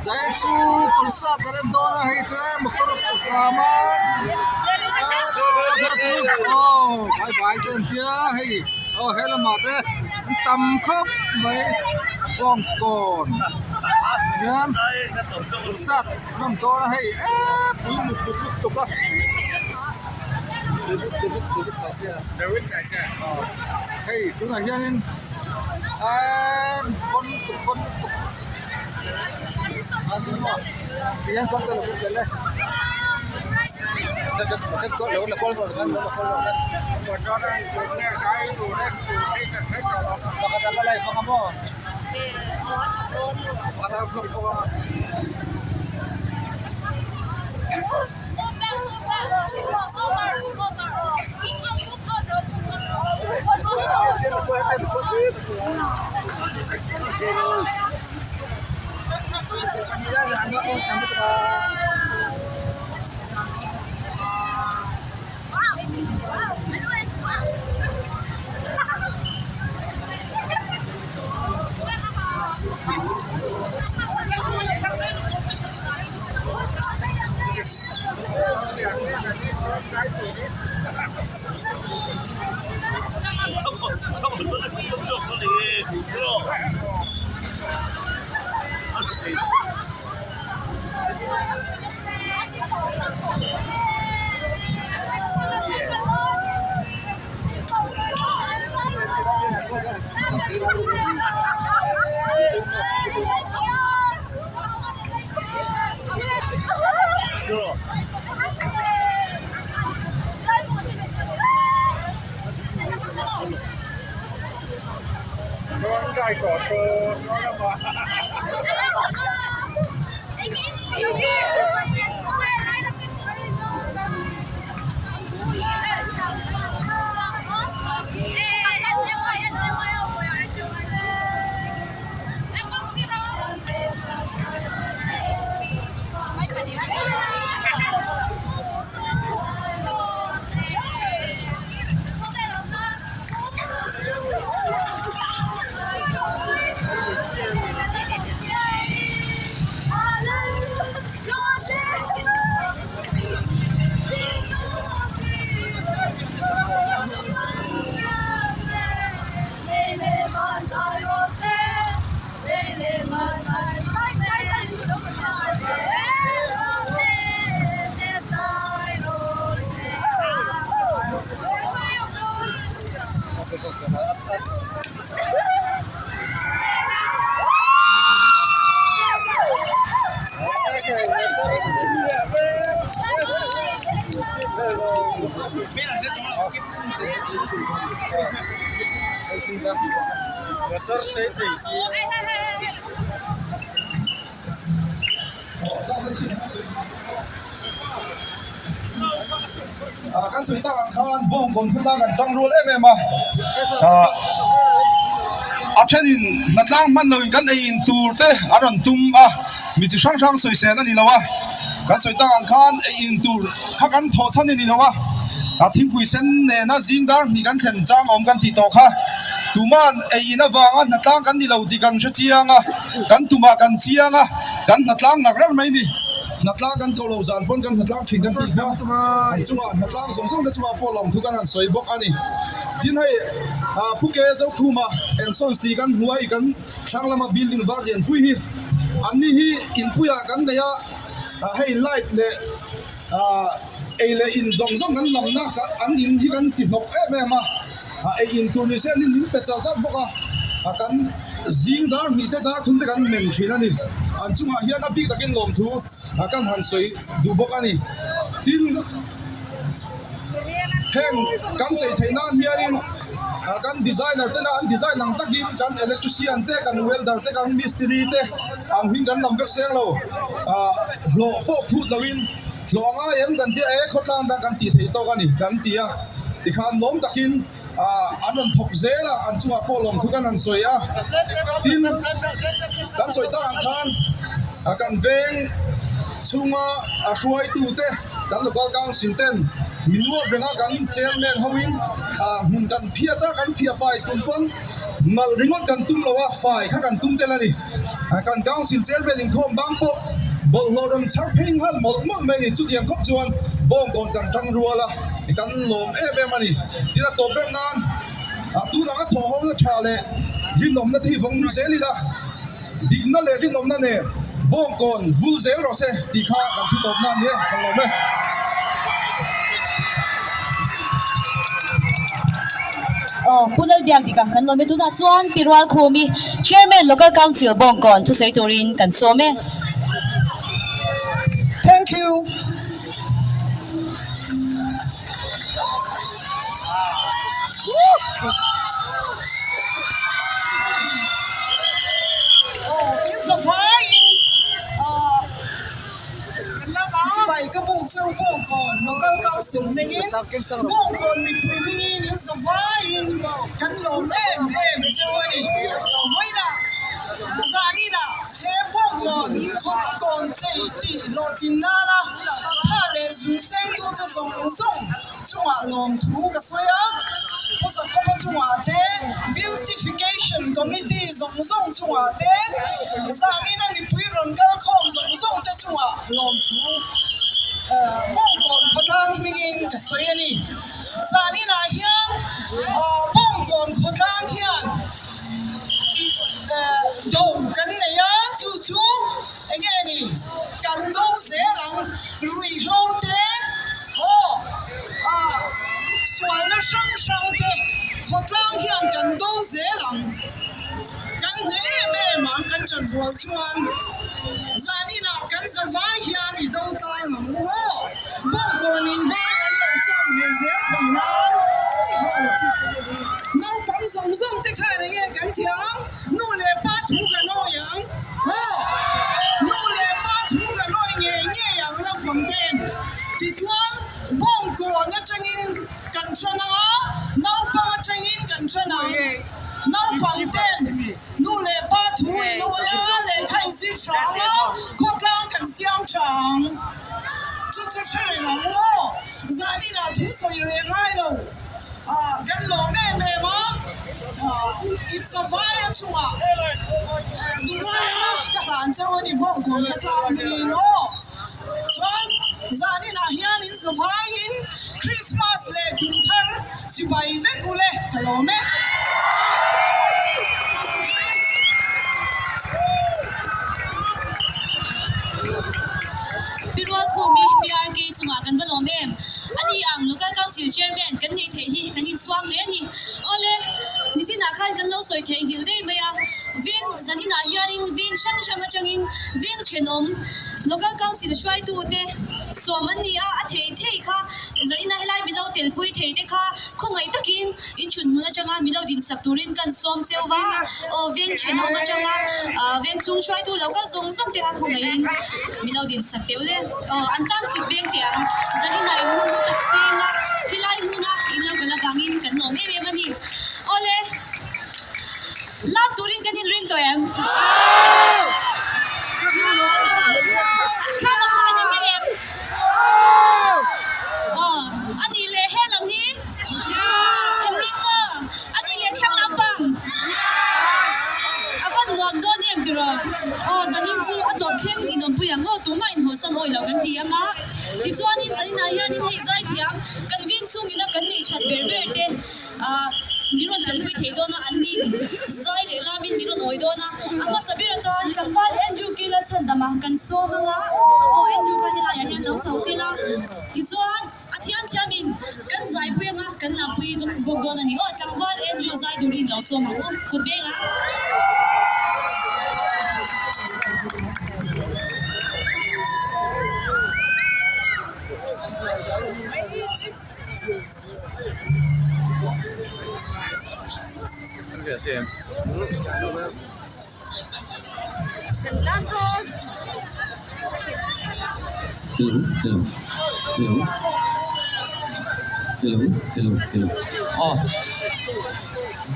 Zai chu concert a rem dawn a hei te motor a zam a aw bye bye te an tia hei aw he lamah te an tam khawp mai bawngkawn hian concert a rem dawn a hei eee pui muk muk lutuk a. Hei tunah hianin eeee bon lutuk bon lutuk tihian sawn te lo kal tel e pakhat a la live anga maw pakhat a vlog bawk anga. Kan sawi tak ang khan bawngkawn phun a kan tang rual em em a ah a thenin hnatlang hman loin kan ei in tur te an rawn tum a mi chi hrang hrang sawisel a ni lo a kan sawi tak ang khan ei in tur kha kan thawh chhan a ni lo a a thingpui sen nena zing dar hnih kan thlen chang awm kan tih tawh kha tuman ei in avanga hnatlang kan ni lo tih kan hre chiang a kan tumah kan chiang a kan hnatlang ngar reng mai a ni. Hnatlang kan ko lo zan pawn kan hnatlang thin kan tih kha an chungah hnatlang zawng zawng te chungah pawh lawmthu kan han sawi bawk a ni. Tin hei Phuke Zokhuma and Sons tih kan hmu a i kan thlang lama building var lianpui hi an ni hi inpuiah kan nei a, hei light leh ei leh in zawng zawng kan lamna an in hi kan ti hnawk em em a, ei in tur ni se an in min pe char char bawk a, kan zing dar hnih te dar thum te kan men thin a ni. An chungah hian a bik takin lawmthu kan han sawi duh bawk a ni. Tin, heng kan chei theih nan hianin kan designer tena an design ang takin kan electrician te, kan welder te, kan mistiri te ang hming kan lam vek seng lo. Hlawh pawh phut loin hlawh a ngai em kan tia e khawtlang dan kan tih theih tawk a ni kan ti a. Tikhan lawm takin an rawn thawk zel a, an chungah pawh lawmthu kan han sawi a. Tin, kan sawi tak ang khan kan veng chhunga a hruaitute kan local council ten min uap reng a, kan chairman hoin hmun kan phiat a, kan phiah fai tum pawn nalh ringawt kan tum lo a, fai kha kan tum tel a ni. Kan Council Chairman inkhawm bang pawh bawlhhlawh rawn chhar phei nghal mawlh mawlh mai a ni. Chutiang khawp chuan Bawngkawn kan tang rual a, kan lawm em em a ni. Tin a tawp ber nan tun anga thawhhawmna tha leh rinawmna te hi vawng hnung zel ila, dikna leh rinawmna nen Bawngkawn vul zel rawh se tih kha kan thu tawpna a ni e, kan lawm e. Aw, Pu Lalbiak dika kan lawm e. Tunah chuan Pi Rualkhumi, Chairman Local Council Bawngkawn thusawi turin kan sawm e. Thank you. Aw, in zavaiin ah chibai ka buk cheu Bawngkawn Local Council hmingin Bawngkawn mipui hmingin in zavaiin kan lawm em em cheu a ni. Vawiinah zaninah he Bawngkawn khawtkawn chei tih hlawhtlin nana tha leh zung sengtute zawng zawng chungah lawmthu ka sawi a, Pu Zakhawpa chungah te, Beautification Committee zawng zawng chungah te, zanina mipui rawn kal khawm zawng zawng te chungah lawmthu Bawngkawn khawtlang hmingin ka sawi a ni. Zaninah hian Bawngkawn khawtlang hian do kan nei a, chu chu enge ni kan do zel ang, ruihhlo te aw ah sualna hrang hrang te khawtlang hian kan do zel ang, kan hneh em em ang kan ṭan rual chuan zaninah kan zavai hian i do tlang ang u aw, bawngkawn in hma kan lo chhuak ve zel thei nan naupang zawng zawng te khan enge kan thiam. Nu leh pa thu kan awi ang. Haw! Nu leh pa thu kan awi ngei ngei ang naupang ten. Tichuan, bawngkawn atangin kan then ang a, naupang atangin kan then ang. Naupang ten nu leh pa thu in awi a, lehkha in zir tha ang a, khawtlang kan siam tha ang. Chu chu hre reng ang u aw. Zaninah thu sawi reng ngai lo. Kan lawm em em a, inzavaia chungah duhsakna ka hlan cheu a ni bawk ka tlang hmingin aw. Chuan zaninah hian inzavaiin Krismas leh kum thar chibai vek ule ka lawm e. Pi Rualkhumi, PRK chungah kan va lawm em? A ni ang, Local Council Chairman kan neih theih hi kan inchhuang hle a ni. Awle, nichinah khan kan lo sawi theih nghilh daih mai a, veng zaninah hianin veng hrang hrang atangin veng thenawm Local Council hruaitute sawm an ni a, a thei thei kha zaninah helai milo telpui thei te kha khawngaih takin inchhun hmun atanga milo dinsak turin kan sawm cheu va, aw veng thenawm atanga veng chung hruaitu lo kal zawng zawng te kha khawngaihin milo dinsak teuh le. Aw, an tan kut beng teh ang. Zanina in hun hlu tak seng a, helai hmuna in lo kal avangin kan lawm em em a ni. Awle, lak turin kan inring tawh em? Thla lam kha kan inring em? Aw, a nih leh he lam hi inring maw? A nih leh thlang lampang? A van nuam dawn em tiraw? Aw, zanin chu a tawp thleng inawmpui ang aw, tumah inhawlsan awi lo kan ti ang a. Tichuanin zaninah hianin hei zaithiam kan veng chungina kan neih that ber ber te ah min rawn telpui thei dawn a, an nin zai leh lamin min rawn awi dawn a. A hmasa ber atan tlangval Andrew Kila chhandamah kan sawm ang a, aw Andrew kha helaiah hian lo chho fel a. Tichuan. A thiam thiamin kan zaipui anga kan lampui bawk dawn a ni aw. Tlangval Andrew zai turin lo sawm ang u. Kut beng ang. Hello hello hello hello hello hello aw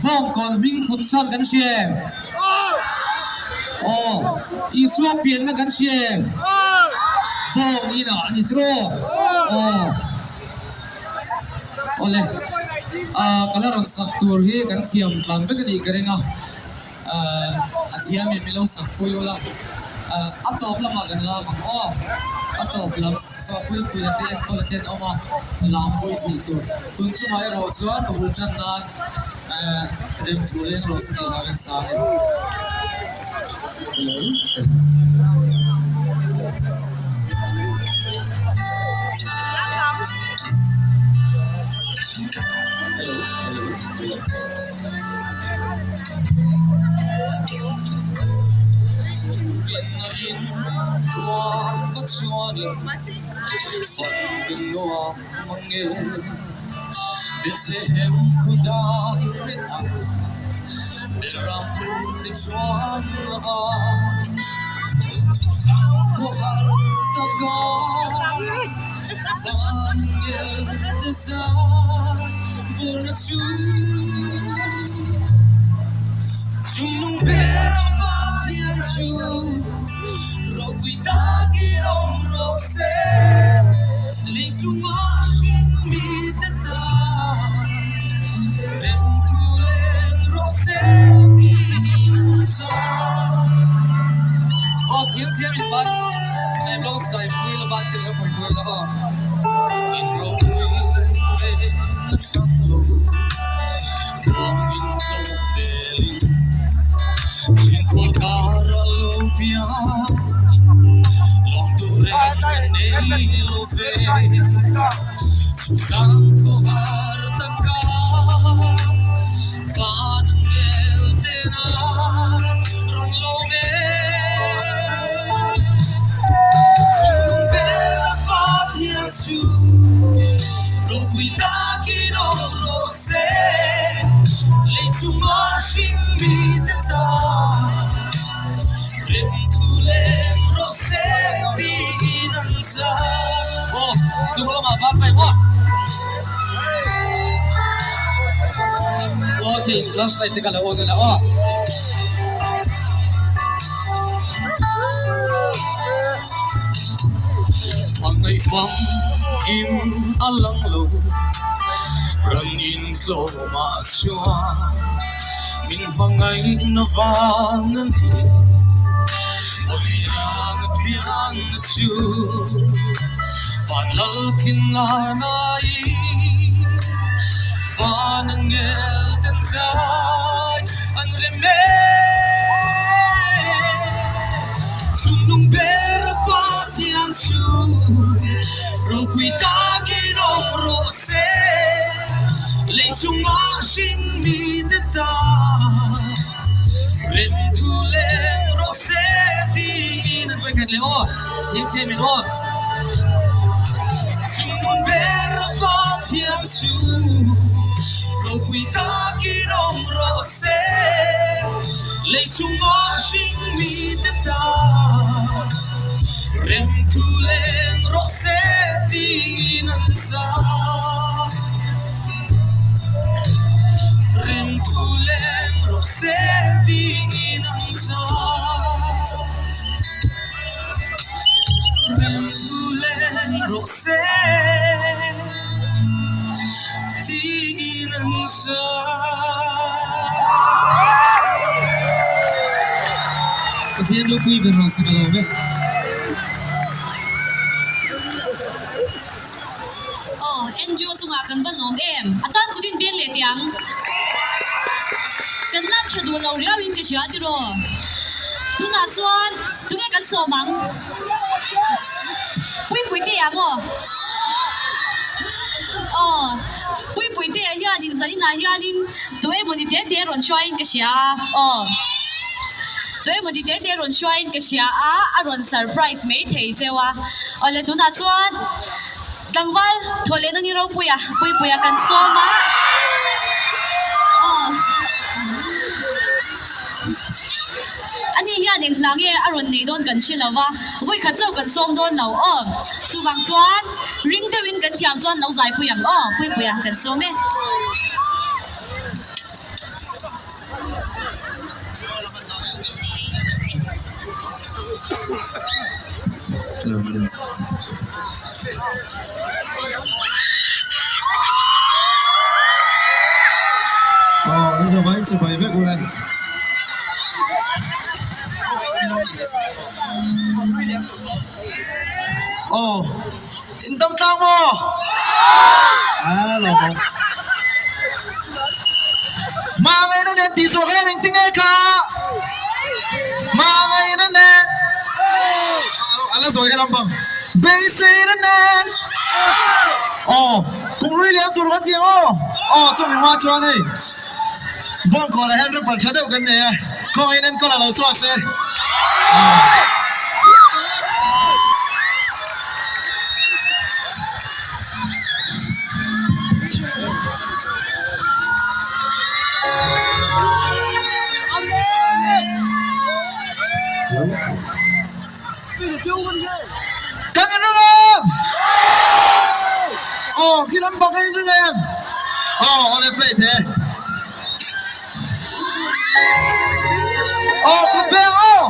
bawngkawn hming put chuan kan hria em aw Isua pianna kan hria em bawng inah a ni tiraw aw awle ah ka la rawn sak tur hi kan thiam tlan vek a nih ka ring a. Ahh. thiamin min lo sak pui ula, a tawp lamah kan lam ang aw, a tawp lam saw puipui te enkawl te an awm a, lam pui theih tur. Tun chungah erawh chuan ka bul tan nan remthu leng rawh se tih lah kan sang e. Hello. Hello. Hello. Hello. Rinna in ruah va chuanin fan nuam mang e Bethlehem khu dai reng ang Beram phur te chuan a Chungchang khaw har taka Van ngel te zai vawrna chu Chungnung ber a Pathian chu Ropui takin awm rawh se Lei chungah hring mite tan Rem thu leng rawh se tiin an zah. Aw thiam thiam in ban em lo zai pui la ban te lo pui pui la aw. In ropui leh chang lo Thawng in zawk velin Chhingkhual kar a lo piang Lawm tur reng kan nei lo ve Chungchang khawhar taka Van ngel tena rawn lawm e Chhung ber a Pathian chu Ropui takin awm rawh se Lei chunga hring mite tan Rem thu leng rawh se tiin an zai. Aw chung lamah van mai maw. Aw thei flashlight te ka lo on a la aw. Hmangaih famkim a lang lo ran in tlawmah chuan min hmangaihna vang a ni. Awirang pianna chu van lal thin nai van angel te zai an rem e. Chungnung ber a Pathian chu ropui takin awm rawh se, lei chungah hring mite tan rem thu leng rawh se tiin an vawi khat leh aw, thiam thiam in aw. Chungnung ber a Pathian chu ropui takin awm rawh se. Lei chungah hring mite tan rem thu leng rawh se tiin an zah. Rem thu leng rawh se tiin an zah. Rem thu leng rawh se tiin an zah. Pathian ropui ber rawh se ka lawm e. Aw, Andrew chungah kan va lawm em? A tan kut in beng leh teh ang. Kan lak tha duh lo riau in ka hria tiraw? Tunah chuan tunge kan sawm ang? Puipui te ah maw? Aw, Puipui te ah hianin zaninah hianin tu emawni te te rawn hruaiin ka hria a, aw. Tu emawni te te rawn hruaiin ka hria a, a rawn surprise mai thei cheu a. Awle tunah chuan tlangval thaw lehna ni ropuia Puipuia kan sawm a, aw. Ani hian eng hla nge a rawn nei dawn kan hre lo va, vawikhat chauh kan sawm dawn lo aw. Chuvang chuan ring deuhin kan thiam chuan lo zaipui ang aw, Puipuia kan sawm e. Aw, in zavai chibai vek ule. Aw in dam tlang maw? A lo bawk. Hmangaihna nen tih zawh hian engtin nge kha? Hmangaihna nen a la zawi kha lampang. Beiseina nen aw kum hlui liam tur kan ti ang aw. Aw chumi hma chuan hei Bawngkawnah hian rapper tha deuh kan nei a, kawngin enkawl a lo chhuak se. Kan in ring em? Aw khi lam bang kan in ring em? Aw awle play the. Aw kut beng aw.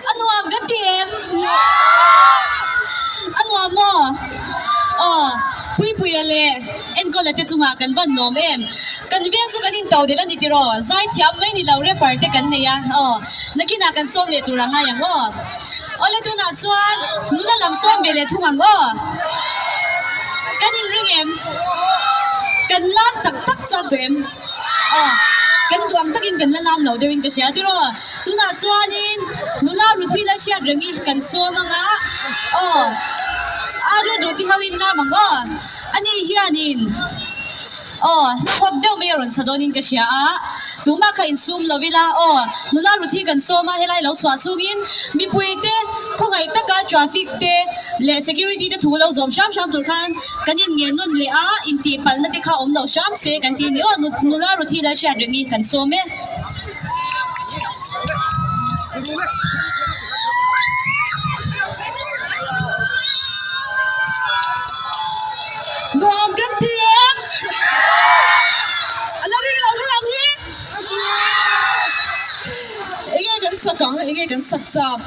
A nuam kan ti em? A nuam maw? Aw, Puipuia leh Enkawla te chungah kan van nuam em? Kan veng chu kan into del a ni tiraw? Zaithiam mai ni lo rapper te kan nei a, aw, nakinah kan sawm leh tur a ngai ang aw. Awle tunah chuan nula lam sawm ve leh thung ang aw. Kan inring em? Kan lam tak tak chak duh em? Aw, kan duh ang takin kan la lam lo deuhin ka hria tiraw. Tunah chuanin nula Ruthi la hriat rengin kan sawm ang a, aw. Arut Ruti ho in nam ang aw. Ani hianin aw hla hawt deuh mai a rawn sa dawnin ka hria a, tumah kha insum lo ila aw nula Ruthi kan sawm a, helai lo chhuah chungin mipui te khawngaih taka traffic te leh security te thu lo zawm hram hram tur khan kan inngen nawn leh a, intihpalhna te kha awm lo hram se kan ti a ni aw nula Ruthi la hriat rengin kan sawm e. Nuam kan ti em? A la ring lo hram hi. Enge kan sak ang? Enge kan sak chak?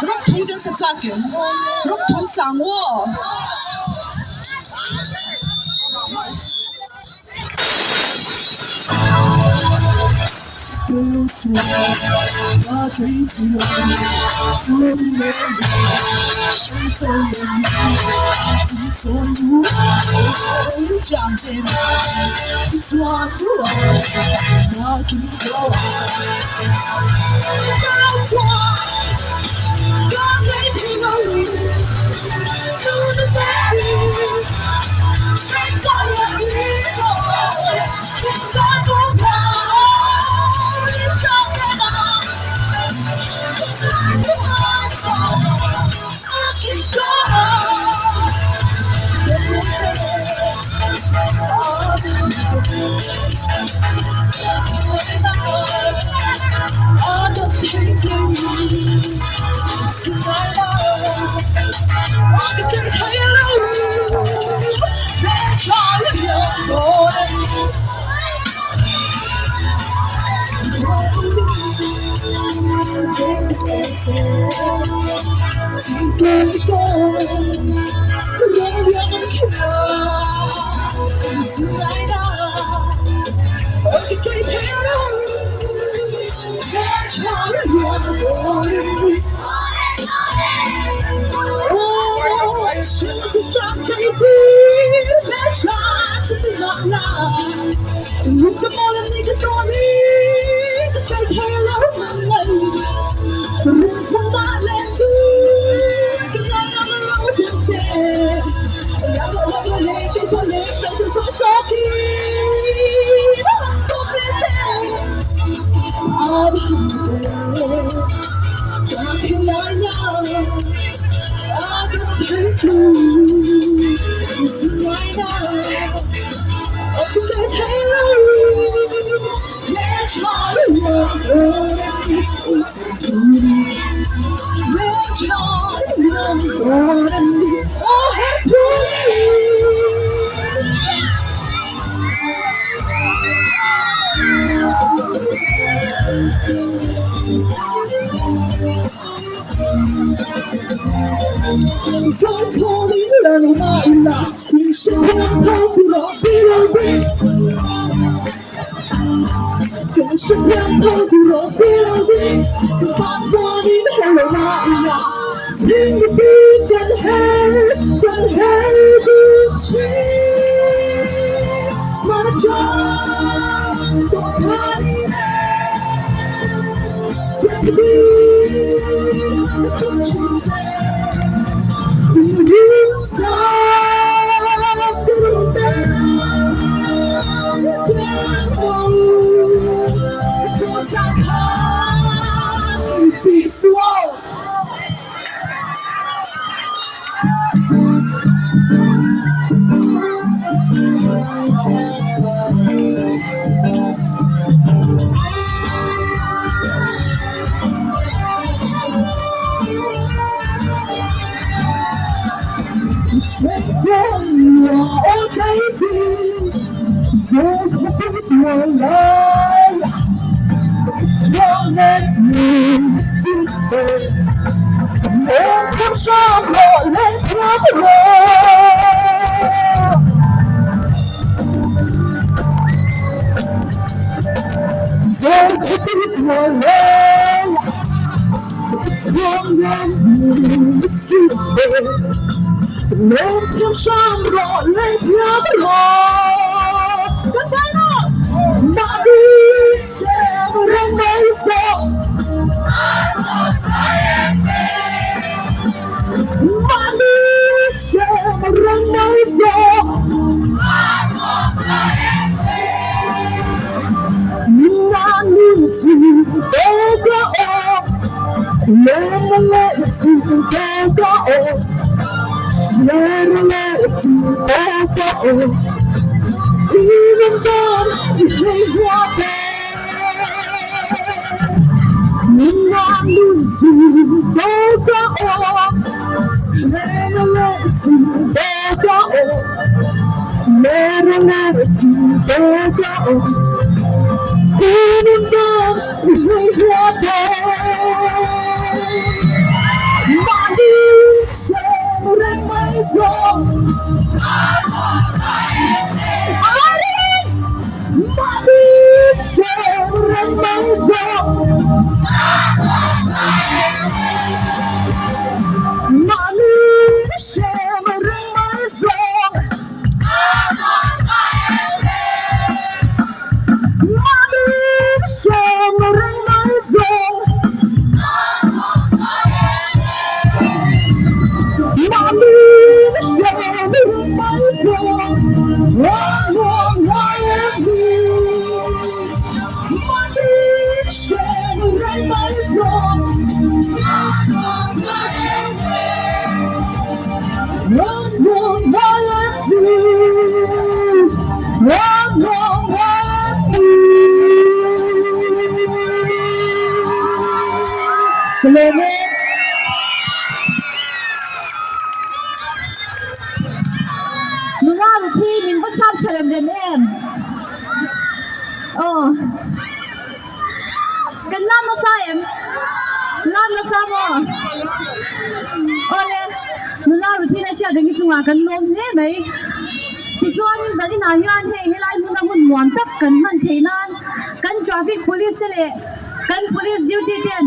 Rawk thung kan sa chak em? Rawk thung sang aw. Nula Ruthi min va chhak tha rem rem em? Aw. Kan lam nasa em? Lam nasa maw? Awle, nula Ruthi leh hriat reng hi chungah kan lawm hle mai. Tichuanin zaninah hian hei helai hmuna hun nuam tak kan hman theih nan kan traffic police te leh kan police duty ten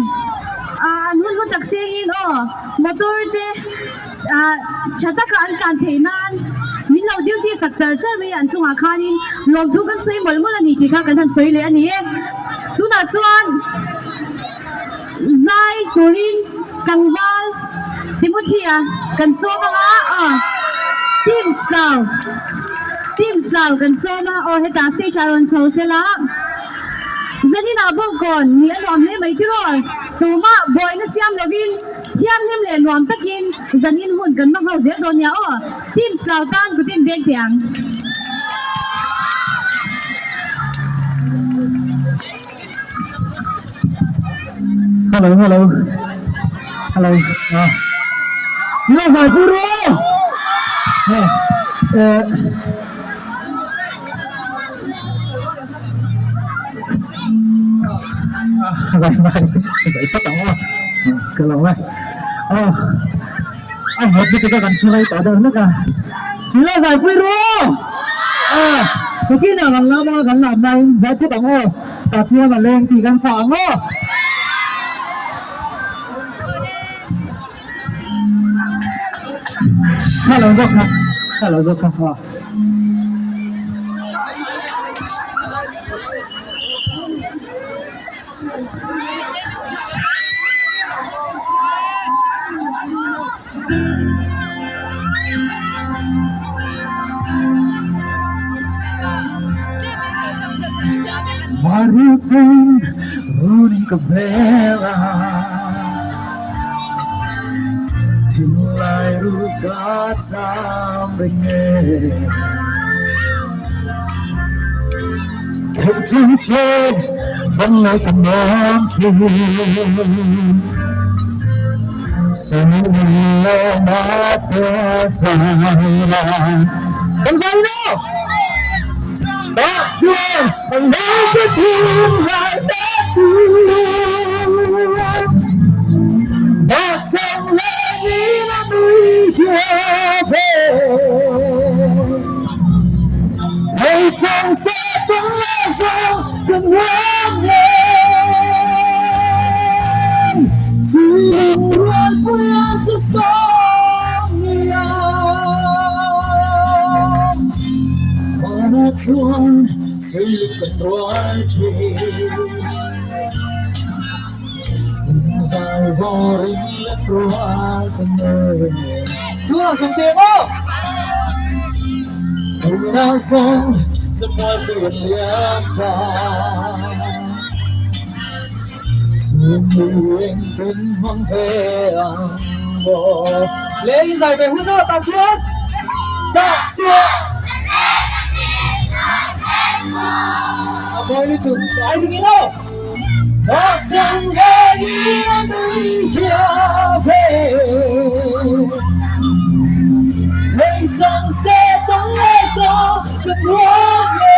an hun hlu tak sengin aw motor te tha taka an tlan theih nan min lo duty sak char char mai an chungah khanin lawmthu kan sawi mawlh mawlh a ni tih kha kan han sawi leh a ni e. Tunah chuan zai turin tlangval Timothy-a kan sawm ang a, aw team slau team slau kan sawm a, aw hetah stage ah rawn chho sela zaninah bawngkawn ni a nuam hle mai tiraw tumah buaina siam lovin Thianghlim leh nuam takin zanin hun kan hmang ho zel dawn nia aw. Team Slau tan kutin veng teh ang. Hello hello hello ah Milo zai pui ru eh eh Zai mai zai phawt ang aw ka lo e aw a vawt lutuk a kan thu rei tawh deuh hlek a Milo zai pui ru a tukin ah kan lam a kan lam laiin zai phawt ang aw tah chuan a leng tih kan sa ang aw. Hello zawk kha hello zawk kha aw. Marutin runin ka vel a. Thinlai ru ka cham reng e. Theih chung che vang lai ka nuam thin. Sangin lo ma pe chai la. Kan vai lo! Tak chuan ang lo ka thinlai na tu. Engtin hmang ve ang maw? Le in zai ve hun a tah chuan tah chuan a mawi lutuk ai ding in aw tah sang ve in a nui hiau ve thei chang se tawng leh zawng ka nuam e.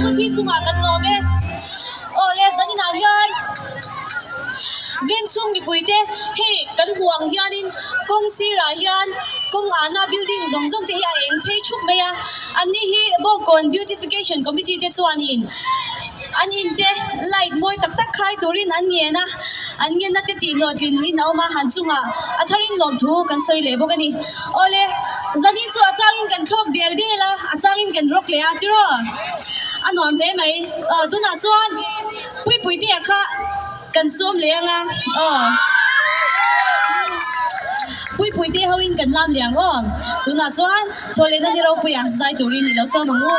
Tlangval chungah kan lawm e. Aw le zaninah hian vengchhung mipuite hei kan hmuh ang hianin kawng sirah hian kawng ahna building zawng zawng te hi a eng phei thup mai a, anni hi Bawngkawn Beautification Committee te chuanin an in te light mawi tak tak khai turin an ngen a, an ngenna te tih hlawhtlin in a awm a, han chungah a tharin lawmthu kan sawi leh bawk a ni. Aw le zanin chu a changin kan thlawk del del a, a changin kan rawk leh a tiraw? A nuam hle mai. Aw tunah chuan Puipuitea kha kan sawm leh ang a, aw. Puipuite hoin kan lam leh ang aw. Tunah chuan Thawhlehna ni ropuia zai turin i lo sawm ang u.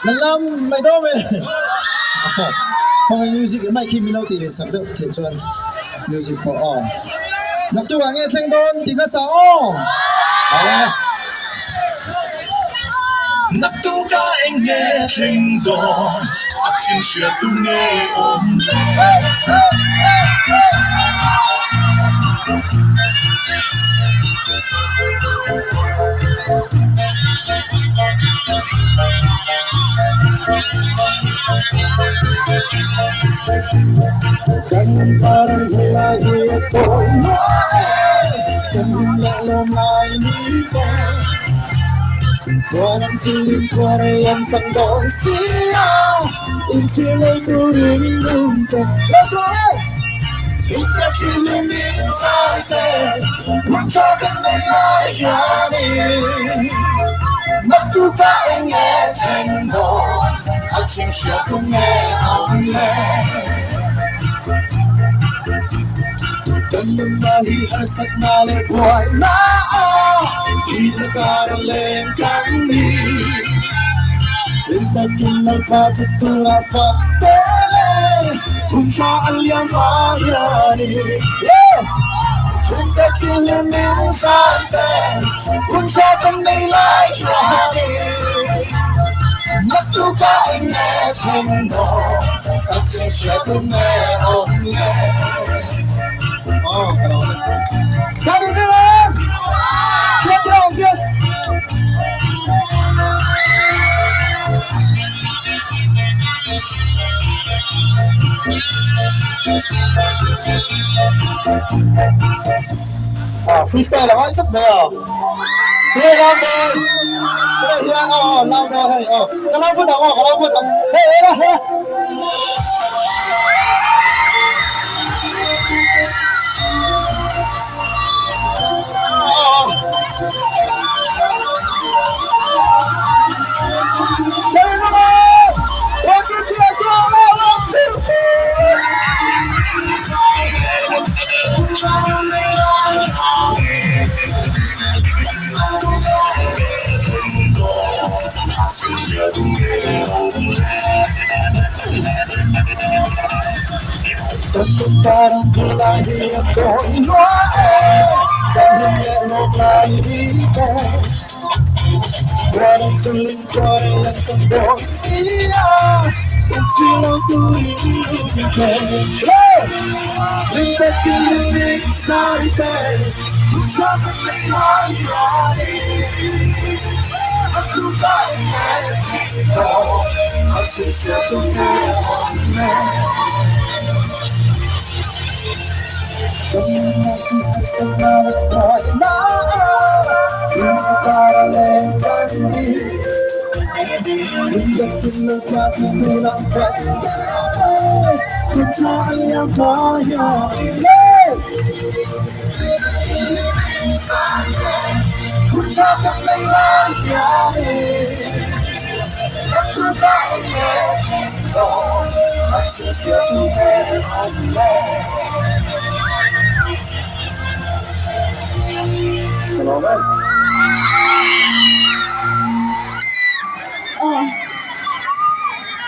Nan lam mai dawn e khawngaih music mic hi min lo tih sak deuh theih chuan music pawh aw naktuk ah nge thleng dawn tih hmasa aw Naktuk ah eng nge thleng dawn a chhin hriat tu nge awm le. Kan parang vui lai hi a tawi lua e kan hum leh lawm lai ni te Tuan ang chilin tuar ei an chang dawn si a inchhir lei turin lung te lo sual e Inka thinlung min zai te hun tha kan nei lai hianin Naktuk ah eng nge thleng dawn a A ching hria tu nge awm le? Kan nunna hi harsatna leh buaina a thihna kara leng kan ni. Rin takin Lalpa chu tura fak te le hun tha a liam a hian i. Rin takin leh min zai te hun tha kan nei lai hian i. Naktuka eng nge thleng dawn a ching hria tu nge awm le? Aw ka lo le. Ka rin ber em? Tiat tira awm tiat. Ah, freestyle a ngai tlat mai a. Tunge lam dawn? Tunge hian aw aw lam dawn hei aw. Ka lam phut ang aw ka lam phut ang. Hei hei la hei la.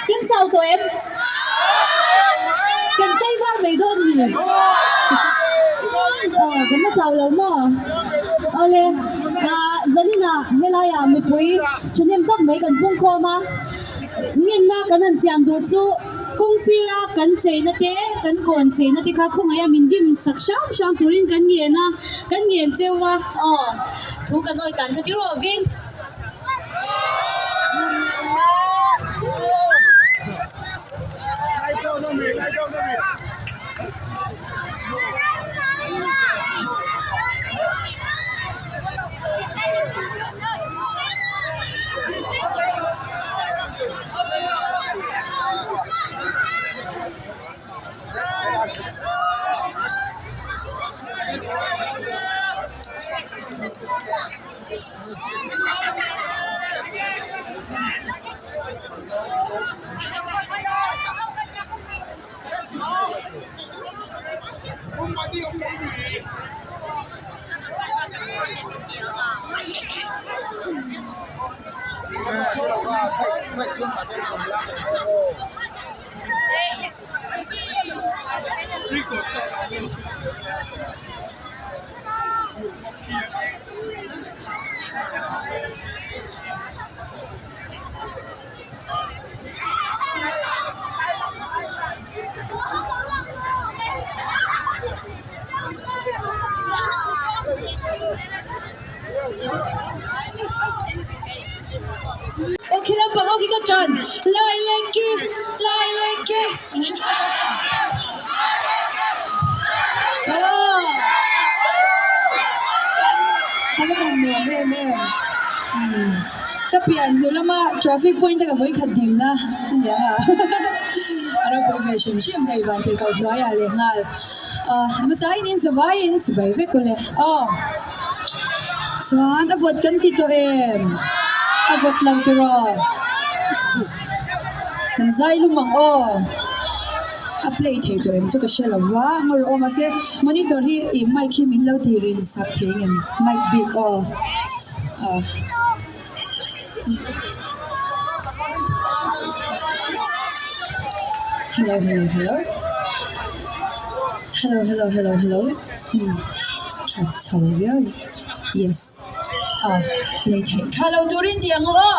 Kan chau tawh em? Kan tlei var mai dawn mi? Aw, kan la chau lo maw? Awle, zaninah helaiah mipui thahnem tak mai kan pungkhawm a, ngenna kan han siam duh chu kawng sira kan cheina te, kan kawn cheina te kha khawngaih a min dim sak hram hram turin kan ngen a, kan ngen cheu a, aw, thu kan awi tan kha tir aw veng. Aw khi lampang aw khi ka ṭan lai leh ki lai leh ki Hello Ka va han nuam em em Ka pian hnu lama traffic point a ka vawikhat ding na a ni ang a a ropui ve hrim hrim hei van thei kau hnuaiah leh nghal hmasa in in chawaiin chibai vek ule aw. Chuan a vawt kan ti tawh em? A vawt lo tiraw? Kan zai lum ang aw. A play thei tawh em chu ka hre lo va, ngaw rawh aw mahse monitor hi ih mic hi min lo ti rin sak thei ang em mic bik aw ah. Hello hello hello hello hello hello hello hmm tha chho viau a ni yes ah play theih thla lo turin tih ang aw.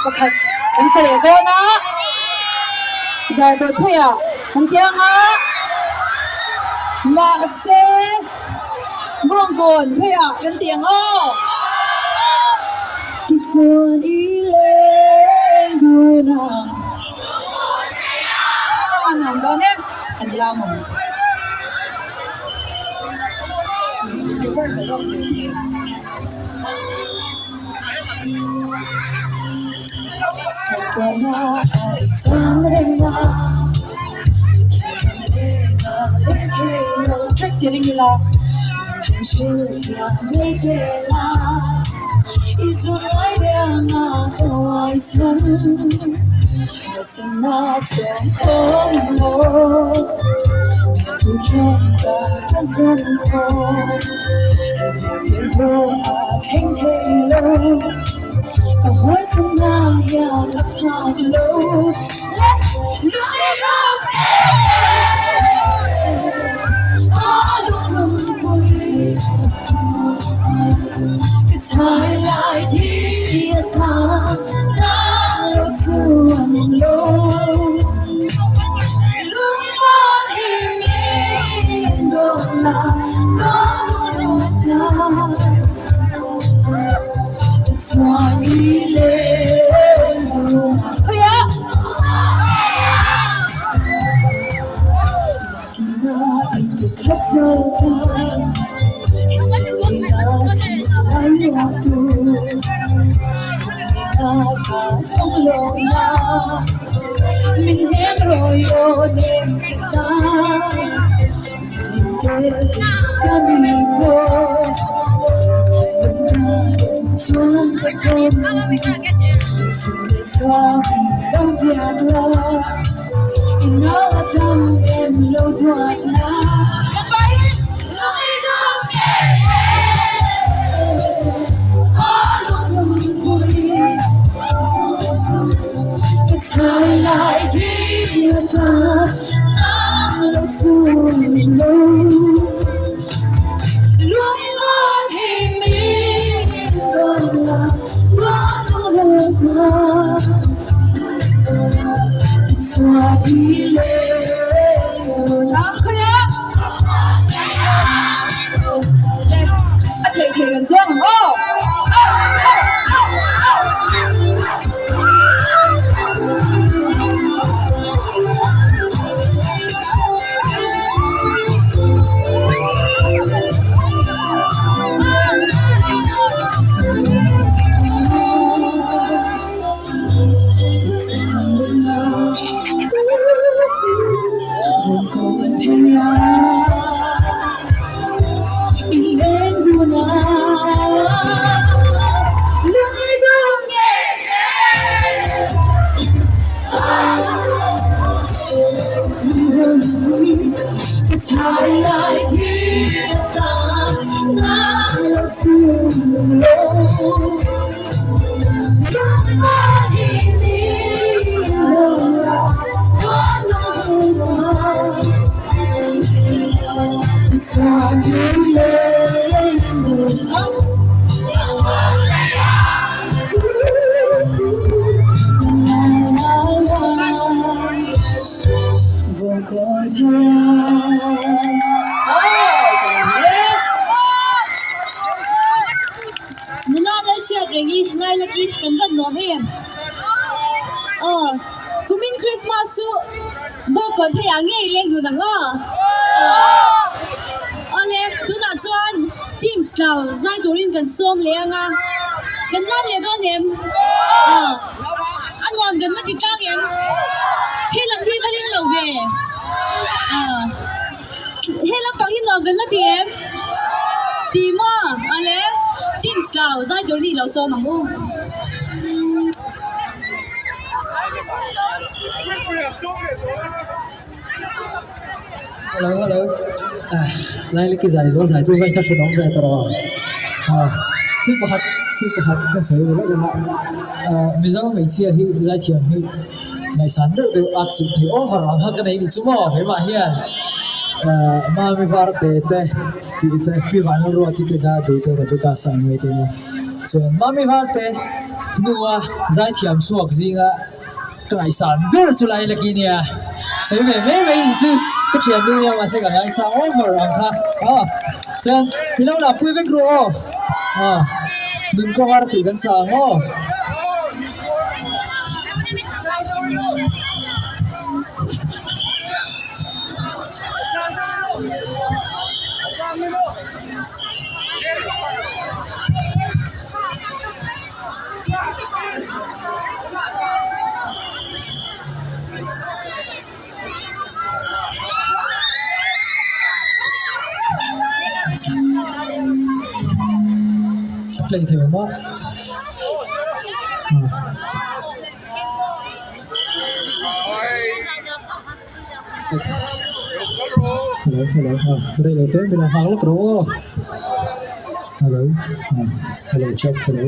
Pakhat kan sa leh dawn a, Zarbawi pheiah kan tiang a, mahse Bawngkawn pheiah kan ti ang aw. Tichuan i leng dun ang. A nuam dawn em? Kan lam ang. River ka lawk ve thei. Nula Lalhriat reng i ngailak i kan van nuam em. Aw, kumin Christmas chu bawk kawn thei ah ngei leng dun ang aw. Awle, tunah chuan team tlau zai turin kan sawm leh ang a, kan lam leh dawn em? Aw, a nuam kan la ti tlang em? He lam hi va ring lo ve. Aw, he lampang hi nuam kan la ti em? Ti maw? Awle, team tlau zai turin i lo sawm ang u. Hello hello lai leki zai zo zai chu vai kha hre awm ve tawh rawh ah thil pakhat thil pakhat ka sawi ve lawk lawk a Mizo hmeichhia hi zaithiam hi ngaihsan deuh deuh a chilh thei over ang kha ka nei ni chu maw keimah hian ah Mami Varte te tih te Pi Vanlalruati te da duh te Rebecca Saimawii te nia chuan Mami Varte hnua zaithiam chhuak zinga. Ka ngaihsan ber chu lai laki nia sawi ve mai mai ni chu ka thian nu nia mahse ka ngaihsan over ang kha aw chuan i lo lah pui vek rawh aw aw nun kawng ar tih kan sa ang aw. Play thei awm a. Hello hello rei lo te min lo nghak lawk rawh aw. Hello hello check hello.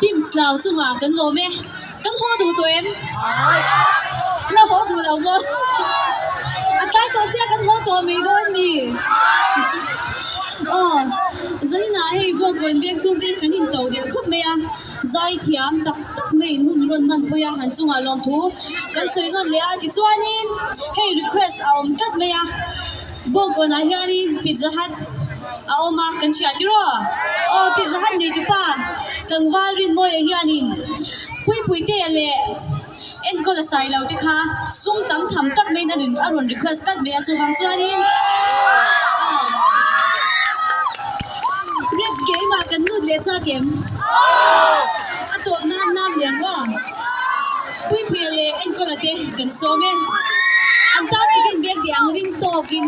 Team Slough chungah kan lawm e. Kan haw duh tawh em? La haw duh lo maw? A tlai tawh sia kan haw tawh mai dawn mi? Aw, zaninah hei Bawngkawn veng chhungte kan in to deuh khawp mai a, zai thiam tak tak mai in hun rawn hman pui a, han chungah lawmthu kan sawi nawn leh a, tichuanin hei request a awm tlat mai a. Bawngkawnah hianin Pizza Hut a awm a, kan hria tiraw? Aw, Pizza Hut nei tupa tlangval Rinmawia hianin Puipuitea leh enkawl a sai lo te kha sum tam tham tak maiin a rawn request tlat mai a, chuvang chuanin aw rep keimah kan lut leh chak em? A tawp nan nam lian maw? Puipuia leh enkawla te kan sawm e. An tan takin bek tih ang ring tawkin.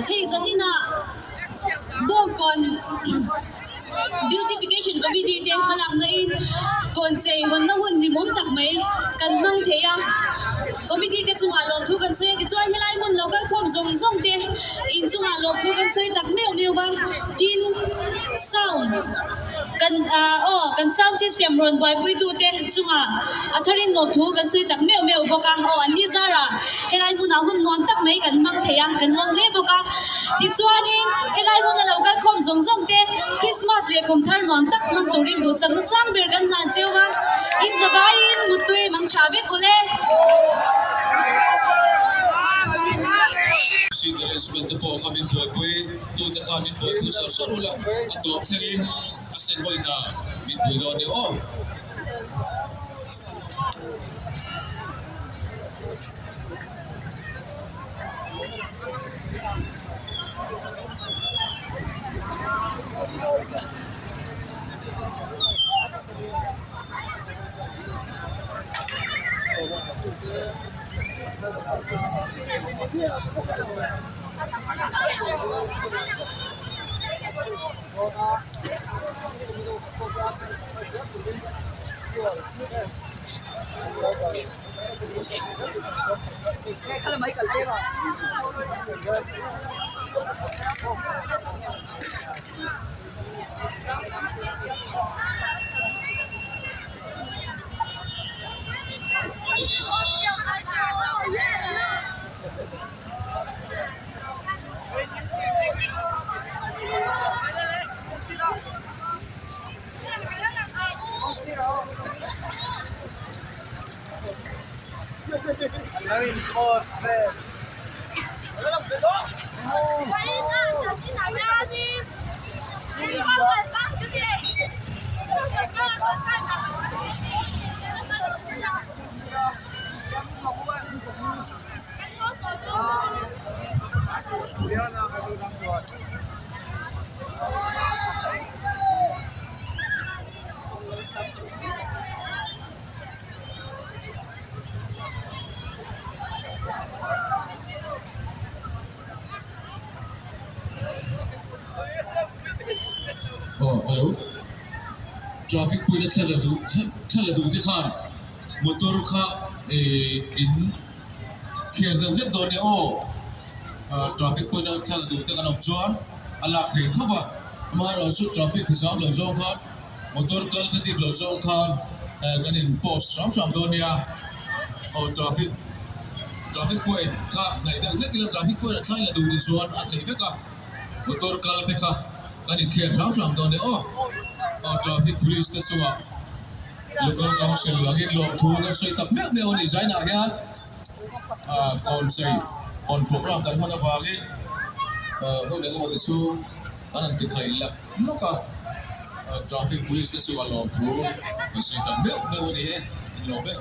Hei zaninah Bawngkawn Beautification Committee te hmalakna in kawn chei hawnna hun hlimawm tak mai kan hmang thei a, Committee te chungah lawmthu kan sawi a tichuan helai hmun lo kalkhawm zawng zawng te inchungah lawmthu kan sawi tak meuh meuh va, tin sound. Kan aw kan sound system rawn buaipui tute chungah a tharin lawmthu kan sawi tak meuh meuh bawk a, aw an ni zarah helai hmunah hun nuam tak mai kan hmang thei a, kan lawm hle bawk a. Tichuanin helai hmuna lo kal khawm zawng zawng te Christmas leh kum thar nuam tak hmang turin duhsakna sang ber kan hlan cheu a, in zavaiin muttui mang tha vek ule. Seat arrangement te pawh kha min buaipui. Tute kha min buaipui sawr sawr ula, a tawp thlengin a sen hawi hna min pui dawn nia aw. Aw hello traffic point a thla la duh thla la duh te khan motor kha ihh in khiar deuh hlek dawn nia aw ah traffic point a thla la duh te kan awm chuan a lak thei tho va amaherawhchu traffic ti zau lo zawng khan motor kal te dip lo zawng khan eh kan in post hram hram dawn nia aw traffic traffic point kha hnaih deuh hlek ila traffic point a thlai la duh ni chuan a thei vek a motor kal te kha kan in khiar hram hram dawn nia aw aw traffic police te chungah local council angin lawmthu kan sawi tak meuh meuh a ni zainah hian ah kawn chei hawn program kan hman avangin ah hun engemaw te chu kan han ti thei lak lawk a traffic police te chu a lawm thu an sawi tak meuh meuh a ni e an lawm e.